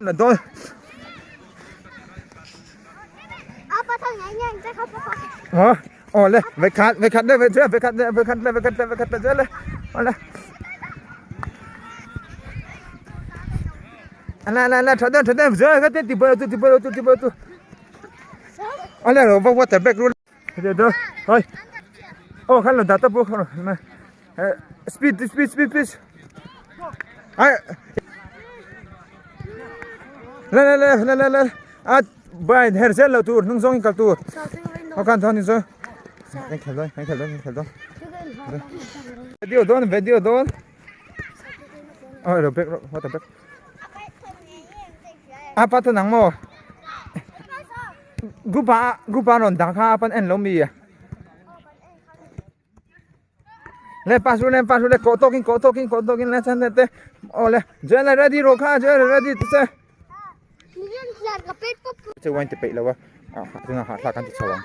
La dawn. Ờ, ờ le, về khát, về khát le, về chưa, về khát le, về khát le, về khát le, về khát le, chưa le. Ờ le. La la la, thadon thadon, giờ cái tên tiba tu tiba tu tiba tu. Ờ le, rồi vào water back luôn. Được rồi. Thôi. Ô khăn là đặt tập bộ này. Speed speed speed speed. Ai. Le le le le le le. A bai her zel lo tur hnung zawng in kal tur. Aw khan thon in zo. Kan khel dawn kan khel dawn kan khel dawn. Video dawn video dawn. Ôi rồi back what the back. A pa thon ang maw. Group a group a rawn dah kha a pan en lo mi. Le pass ru le pass ru le kawh tawkin kawh tawkin kawh tawkin le chan te aw le Joel le ready rawh kha Joel ready ti che. Che wine ti peih lo a ah tunah hahthlak kan ti chho ang.